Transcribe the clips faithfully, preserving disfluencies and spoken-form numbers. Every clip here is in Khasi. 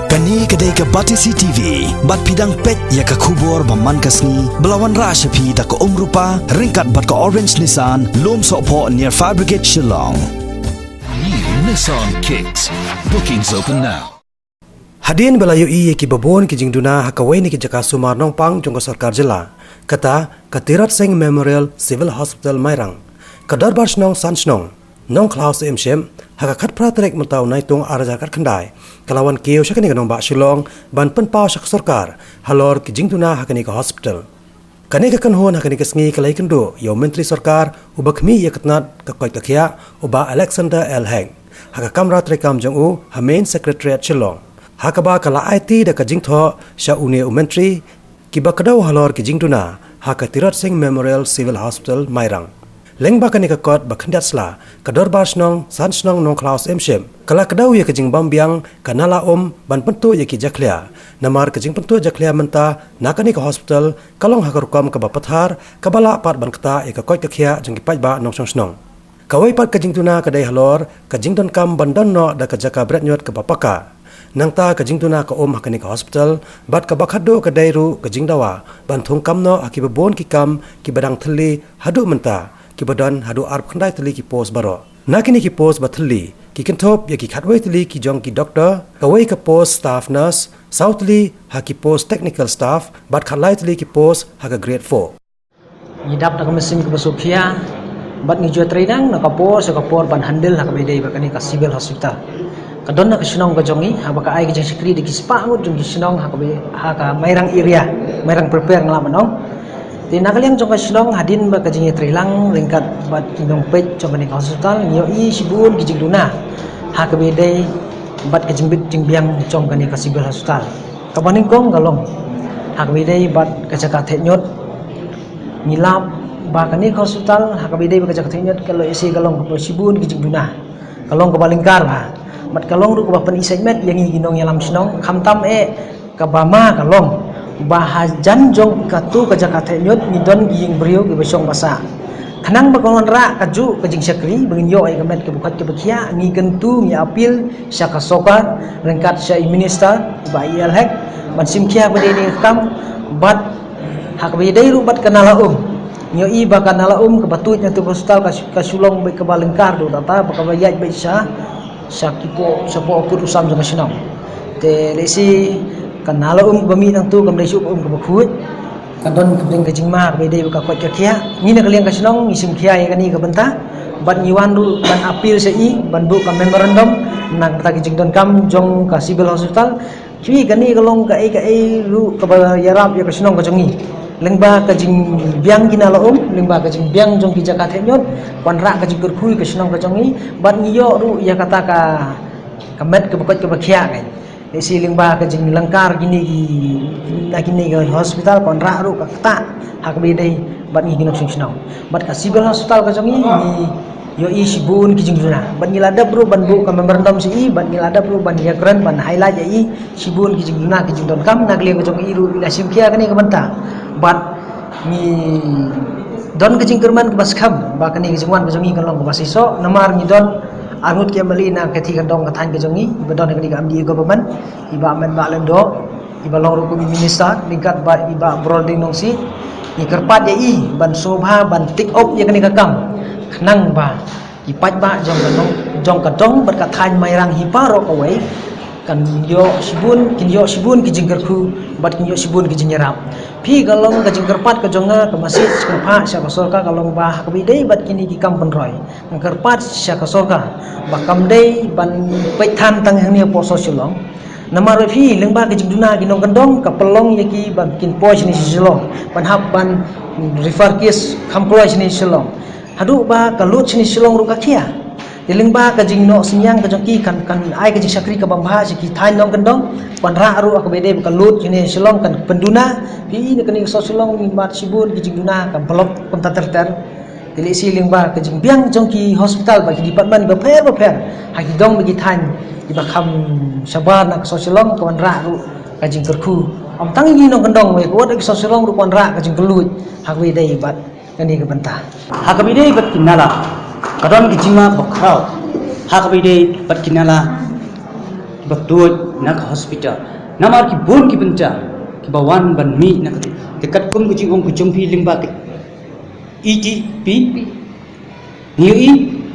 Kane ka dei ka Batesi T V, bad phi dang peit ïa ka khubor ba man ka sngi, ba la wanrah sha phi da ka Umrupa, ryngkat bad ka Orange Nissan, Lumsohphoh near Fire Brigade Shillong. New Nissan Kicks. Bookings open now. Hadien ba la ïohi ïa ki babun ki jingduna ha kawei na ki jaka sumar nongpang jong ka sorkar jylla, kata ka Tirot Sing Memorial Civil Hospital Mairang, ka Dorbar Shnong San Shnong Nongkhlaw Syiemship, ha ka khatphra tarik mynta u Naitung ar hajar khatkhyndai, ka la wan kiew sha kane ka nongbah Shillong ban pynpaw sha ka sorkar halor ki jingduna ha kane ka hospital. Kane ka kynhun ha kane ka sngi ka la ïakynduh ïa u Myntri Sorkar uba khmih ïa ka tnat ka koit ka khiah, u Bah Alexander L Hek, ha ka kamra treikam jong u ha Main Secretariat Shillong, ha kaba ka la aiti da ka jingthoh sha une u Myntri kiba kdew halor ki jingduna ha ka Tirot Sing Memorial Civil Hospital Mairang. Lyngba kane ka kot ba khyndiat sla, ka Dorbar Shnong San Shnong Nongkhlaw Syiemship ka la kdew ïa ka jingbym biang ka Nala Um ban pyntuh ïa ki jakhlia. Namar ka jingpyntuh jakhlia mynta na kane ka hospital ka long ha ka rukom kaba pathar, kaba lah pat ban ktah ïa ka koit ka khiah jong ki paidbah nongshong shnong. Kawei pat ka jingduna ka dei halor ka jingdonkam ban don noh da ka jaka bret ñiut kaba paka. Nangta ka jingduna ka um ha kane ka hospital, bad kaba khatduh ka dei ruh ka jingdawa ban thung kam noh ha kiba bun ki kam kiba dang thylli haduh mynta, kiba don haduh arphew khyndai tylli ki post baroh. Na kine ki post ba thylli, ki kynthup ïa ki khatwei tylli ki jong ki doktor, kawei ka post staff nurse, saw tylli ha ki post technical staff, bad khatlai tylli ki post ha ka grade four. Ngi dap da ka mynsiem kaba suk khia, bad ngi ju trei nang na ka por sha ka por ban handle ha kaba ïadei bad kane ka civil hospital. Ka don na ka shnong ka jong ngi, haba ka ai ka jingshakri da ki spah ngut jong ki shnong ha kaba, ha ka Mairang area, Mairang Prepare nga lah ban ong. Te na ka liang jong ka shnong hadien ba ka jingïatreilang ryngkat bad ki nongpeit jong kane ka hospital, ngi ïohi shibun ki jingduna ha kaba ïadei bad ka jingbit jingbiang jong kane ka civil hospital. Kaba nyngkong ka long ha kaba ïadei bad ka jaka theh ñiut. Ngi lap ba kane ka hospital ha kaba ïadei bad ka jaka theh ñiut ka long, ïa shi ka long kaba shibun ki jingduna. Ka long kaba lyngkar bha. Bad ka long ruh kaba pyni sait met ïa ngi ki nongïalam shnong, khamtam eh kaba ma ka long ba hajan jong katu ka jaka theh ñiut ngi don ki ïing briew kiba shong ba sah. Khnang ba kan wanrah kajuh ka jingshakri ba ngin ïoh ïa ka met kaba koit kaba khiah, ngi kyntu, ngi appeal sha ka sorkar, ryngkat sha i minister, i Bah L Hek, ban shim khia ba dei ne ka kam, bad ha kaba ïadei ruh bad ka Nala Um. Ngi ïohi ba ka Nala Um kaba tuid na tu ka hospital ka, ka shu long beit kaba lyngkar ruh, kata ba kaba ïaid beit sha, sha ki poh, sha poh kut u sam jong ka shnong. Te lehse ka Nala Um kaba mih nangtu kam dei shuh ka um kaba khuid. Ka don ka bdeng ka jingma kaba ïadei bad ka koit ka khiah. Ngi na ka liang ka shnong ngi shim khia ïa kane ka bynta. Bad ngi wan ruh ban appeal sha i ban buh ka memorandum na ka bynta ka jingdonkam jong ka civil hospital. Shuh kane ka long kaei kaei ruh kaba ïarap ïa ka shnong ka jong ngi. Lyngba ka jingbiang ki Nala Um, lyngba ka jingbiang jong ki jaka theh ñiut, wanrah ka jingkyrkhu ïa ka shnong ka jong ngi, bad ngi ïoh ruh ïa kata ka, ka met kaba koit kaba khiah ka. Lehse lyngba ka jinglyngkar kine ki, na kine ki hospital, ka wanrah ruh ka ktah ha kaba ïadei bad ngi ki nongshong shnong. Bad ka civil hospital ka jong ngi, ngi ïohi shibun ki jingduna. Bad ngi la dep ruh ban buh ka memorandum sha i, bad ngi la dep ruh ban ïakren ban highlight ïa i shibun ki jingduna ki jingdonkam, na ka liang ka jong i ruh i la shim khia kane ka bynta. Bad ngi don ka jingkyrmen kaba skhem ba kane ka jingwan ka jong ngi kan long kaba shisha, namar ngi don arngut ki M L A na ka kti ka dong ka thaiñ ka jong ngi, iba don ha kane ka M D A government, i Bah Metbah Lyngdoh, iba long ruh kum i minister, ryngkat bad i Bah Brolding Nongsiej, ngi kyrpad ïa i ban sngewbha ban take up ïa kane ka kam, khnang ba ki paidbah jong ka dong, jong ka dong bad ka thaiñ Mairang hi baroh kawei kan ïoh shibun, kin ïoh shibun ki jingkyrkhu bad kin ïoh shibun ki jingïarap. Phi, ka long ka jingkyrpad ka jong nga, ka message kyrpad sha ka sorkar ka long ba ha kaba ïadei bad kine ki kam pynroi, nga kyrpad sha ka sorkar ba kam dei ban peit than tang hangne hapoh South Shillong. Namar ba phi, lyngba ka jingduna ki nongkyndong, ka pynlong ïa ki ba kin poi shane sha Shillong, ban hap ban refer case kham kloi shane sha Shillong. Haduh ba ka lut shane sha Shillong ruh ka khia. Te lyngba ka jingnoh synñiang ka jong ki kan, kan ai ka jingshakri kabym bha sha ki thaiñ nongkyndong, wanrah ruh ha kaba ïadei ba ka lut shane sha Shillong kan pynduna. Phi, na kane ka South Shillong ngi mad shibun ki jingduna ka block kumta ter ter. Te lehse lyngba ka jingbiang jong ki hospital bad ki department bapher bapher ha ki dong bad ki thaiñ kiba kham shabar na ka South Shillong, ka wanrah ruh ka jingkyrkhu. Ym tang ïa ki nongkyndong, wei ka wat ki South Shillong ruh ka wanrah ka jingkylluid ha kaba ïadei bad kane ka bynta. Ha kaba ïadei bad ki nala, ka don ka jingma ba khraw ha kaba ïadei bad ki nala. ba tuid na ka hospital. Namar ki bun ki bynta kiba wan ban mih na ka, te katkum ka jingong ka jong phi lyngba ka E T P, ngi ïohi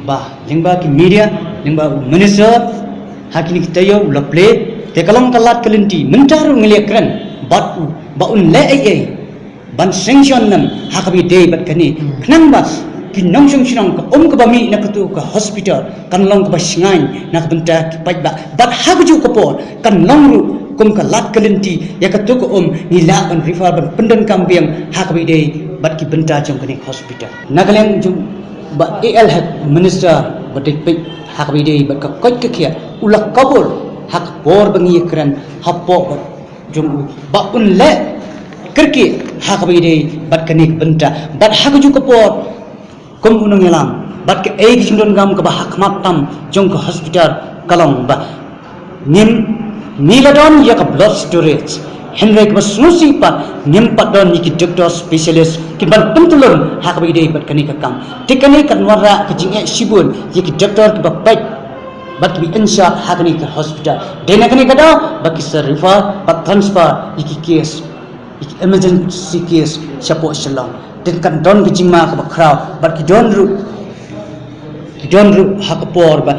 ba lyngba ki media, lyngba u minister, ha kine ki taïew u la plie, te ka long ka lad ka lynti, mynta ruh ngi la kren bad u ba un leh ei ei ban sanction ne em ha kaba ïadei bad kane. Khnang ba ki nongshong shnong, ka um kaba mih na katu ka hospital kan long kaba shngaiñ na ka bynta ki paidbah. Bad ha kajuh ka por kan long ruh kum ka lad ka lynti ïa katu ka um, ngi lah ban refer, ban pyndonkam biang ha kaba ïadei bad ki bynta jong kane ka hospital. Na ka liang jong Bah A L Hek, minister ba dei peit ha kaba ïadei bad ka koit ka khiah, u la kabur ha ka por ba ngi ïakren hapoh ba jong u ba un leh kyrkieh ha kaba ïadei bad kane ka bynta. Bad ha kajuh ka por, kum u nongïalam, bad kaei ka jingdonkam kaba ha khmat tam jong ka hospital ka long ba ngim, ngi la don ïa ka blood storage, hynrei kaba sngewsih pat ngim pat don ïa ki doctor specialist ki ban pyntlun ha kaba ïadei bad kane ka kam. Te kane kan wanrah ka jingeh shibun ïa ki doctor kiba peit bad kiba in charge ha kane ka hospital. Dei na kane ka daw ba ki sa refer bad transfer ïa ki case, ïa ki emergency case shapoh Shillong. Te kan don ka jingma kaba khraw bad ki don ruh, ki don ruh ha ka por ba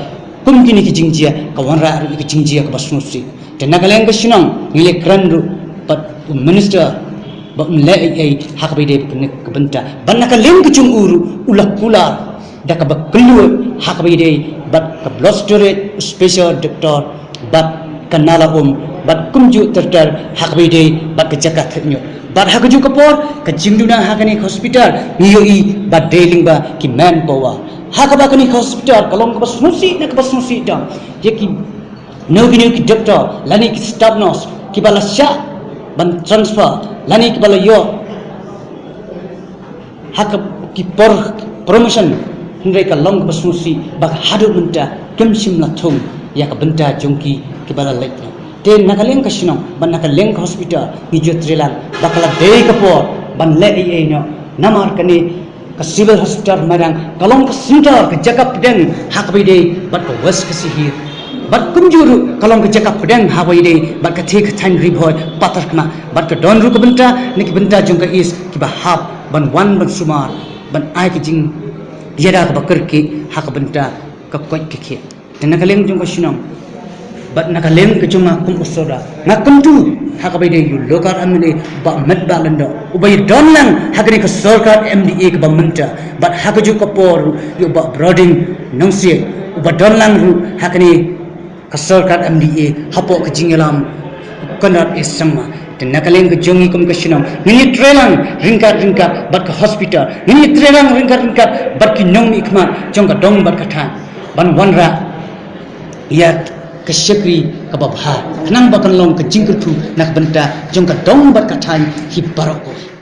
kum kine ki jingjia, ka wanrah ruh ïa ka jingjia kaba sngewsih. Te na ka liang ka shnong ngi la kren ruh bad u minister ba un leh ei ei ha kaba ïadei bad kane ka bynta. Bad na ka liang ka jong u ruh u la kular da kaba kylluid ha kaba ïadei bad ka blood storage, special doctor bad ka nala um, bad kumjuh ter ter ha kaba ïadei bad ka jaka thait ñiut. Bad ha kajuh ka por, ka jingduna ha kane ka hospital ngi ïohi ba dei lyngba ki manpower. Ha kaba kane ka hospital ka long kaba sngewsih na kaba sngewsih tam ïa ki nongkynnoh ki doctor lane ki staff nurse kiba la shah ban transfer lane kiba la ïoh ha ka ki por promotion, hynrei ka long kaba sngewsih ba haduh mynta kim shym la thung ïa ka bynta jong ki kiba la leit noh. Te na ka liang ka shnong bad na ka liang ka hospital ngi ju treilang ba ka la dei ka por ban leh ei ei noh. Namar kane ka Civil Hospital Mairang ka long ka center, ka jaka pdeng ha kaba ïadei bad ka West Khasi Hills. Bad kumjuh ruh ka long ka jaka pdeng ha kaba ïadei bad ka thih ka thaiñ Ri Bhoi Patharkhmah. Bad ka don ruh ka bynta na ki bynta jong ka East kiba hap ban wan ban sumar ban ai ka jingïada kaba kyrkieh ha ka bynta ka koit ka khiah. Te na ka liang jong ka shnong bad na ka liang ka jong nga kum u sordar, nga kyntu ha kaba ïadei ïa u Lokar M L A Bah Metbah Lyngdoh uba ïadon lang ha kane ka sorkar M D A kaba mynta, bad ha kajuh ka por ïa u Bah Broding Nongsiej uba don lang ruh ha kane ka sorkar M D A hapoh ka jingïalam u Conrad A Sangma. Te na ka liang ka jong ngi kum ka shnong ngin ïatreilang ryngkat ryngkat bad ka hospital, ngin ïatreilang ryngkat ryngkat bad ki nongmihkhmat jong ka dong bad ka thaiñ ban wanrah ïa ka shakri kaba bha, khnang ba kan long ka jingkyrkhu na ka bynta jong ka dong bad ka thaiñ hi baroh kawei.